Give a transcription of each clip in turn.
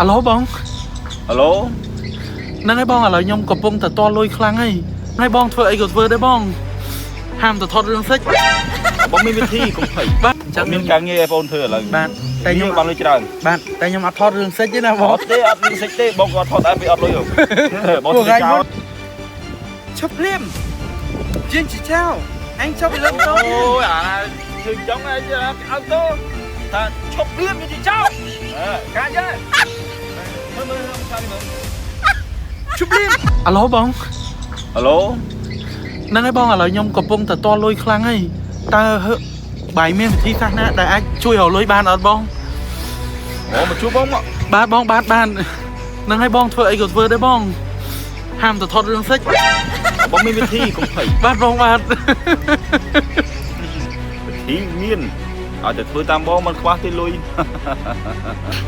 អាឡូបង អាឡូ ហ្នឹងហើយបងឥឡូវខ្ញុំកំពុងតែតលុយខ្លាំងហើយហើយបងធ្វើអីក៏ធ្វើដែរបងហាមតែថតរឿងសិច បងមានវិធីកុំភ័យ បាទអញ្ចឹង មានការងារឲ្យបងធ្វើឥឡូវ បាទតែខ្ញុំ បានលុយច្រើន បាទតែខ្ញុំអត់ថតរឿងសិចទេណាបង អត់ទេអត់មានសិចទេបងក៏ថតដែរពីអត់លុយបង ពួក ធ្វើចោល ឯងមុនឈប់ភ្លាមជាងជីចៅអញចប់ពីលើម៉ូតូ អូយអាធ្វើចង់ឲ្យអត់ទៅថាឈប់ភ្លាមនិយាយចោលកាចហើយមើលមើលឆានេះមើល ឈប់ភ្លាមអាឡូបង អាឡូ ហ្នឹងហើយបងឥឡូវខ្ញុំកំពុងតែតលុយខ្លាំងហើយតើហឺបាយមានវិធីសាស្ត្រណាដែលអាចជួយរកលុយបានអត់បង អូមកជួបបងមក បាទបងបាទបានហ្នឹងហើយបងធ្វើអីក៏ធ្វើដែរបងហាមតែថតរឿងសិច បងមានវិធីកុំភ័យ បាទបងបាទ វិធីមានឲ្យតែធ្វើតាមបងមិនខ្វះទេលុយ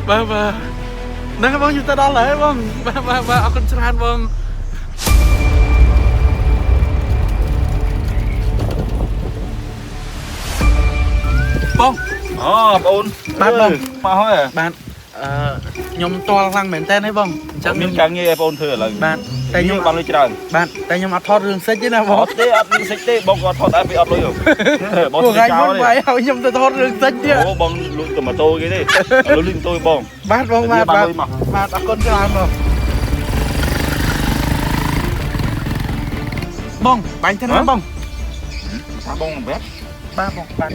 បាទបាទហ្នឹងហើយបងយូរទៅដល់ហើយបងបាទបាទបាទអរគុណច្រើនបងបង អូបងអូន បាទបង មកហើយ បាទអឺខ្ញុំតល់ខ្លាំងមែនតើហីបងអញ្ចឹង មានការងារឲ្យបងធ្វើឥឡូវ បាទតែខ្ញុំ បានលុយច្រើន បាទតែខ្ញុំអត់ថតរឿងសិចទេណាបង អត់ទេអត់មានសិចទេបងក៏ថតដែរពីអត់លុយបង ពួក ធ្វើចោល ឯងមុនបាយឲ្យខ្ញុំទៅថតរឿងសិចទៀត អូបងលួចតែម៉ូតូគេទេលុយលុយម៉ូតូបង បាទបងបាទបាទ លុយមក បាទអរគុណច្រើនបងបងបាញ់ទៅណាបង ថាបងវ៉ា បាទបងបាទ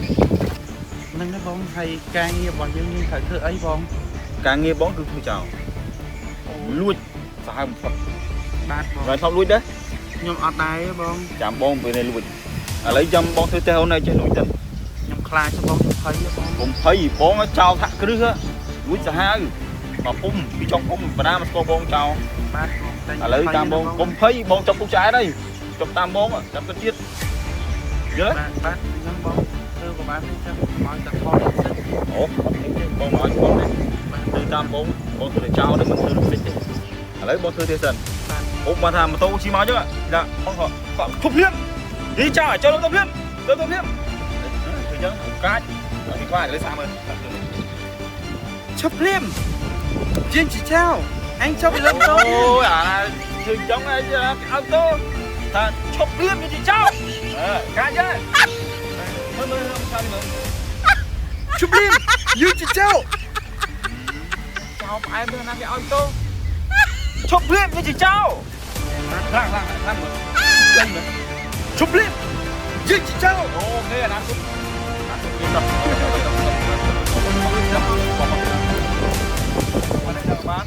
ហ្នឹងហើយបងហើយការងាររបស់យើងយើងត្រូវធ្វើអីបង ការងារបងគឺធ្វើចោលលួចសាហាវបំផុត បាទបង ហើយធ្លាប់លួចដែរ ខ្ញុំអត់ដែរទេបង ចាំបងពេលនេះលួចឥឡូវចាំបងធ្វើទេអូនឲ្យចេះលួចទៅ ខ្ញុំខ្លាចបងខ្ញុំភ័យទេបង កុំភ័យបងចោលថាក់គ្រឹះលួចសាហាវមកពុំពីចុងពុំបណ្ដាមកស្គាល់បងចោល បាទបងតែ ឥឡូវតាមបងកុំភ័យបងចប់ពុកឆ្អែតហើយចប់តាមបងចាំទៅទៀតយល់ បាទបាទអញ្ចឹងបងធ្វើក៏បានដែរចាំកុំឲ្យតែថតសិន អូអត់ទេបងមកឲ្យបងទេធ្វើតាមបងបងធ្វើចោលទៅមិនធ្វើលុយទេឥឡូវបងធ្វើទៀតសិន បាទ អូមកថាម៉ូតូជិះមកចឹងដាក់បងគាត់ឈប់ភ្លាមនិយាយចោលចូលទៅភ្លាមទៅទៅភ្លាមធ្វើចឹងកាចអត់ខ្លាចឥឡូវសាមើល ឈប់ភ្លាមជាងជីចៅអញចប់ពីលើម៉ូតូ អូយអាធ្វើចឹងឲ្យអត់ទៅថាឈប់ភ្លាមនិយាយចោលកាចហើយមើលមើលឆានេះមើល ឈប់ភ្លាមយូជីចៅ ចោលផ្អែមទៅណាគេឲ្យទៅឈប់ភ្លាមនិយាយចោលខ្លាំងខ្លាំងខ្លាំងមើលចេញមើល ឈប់ភ្លាមយូជីចៅ អូខេអាណាគុំអាគុំមានដល់បាន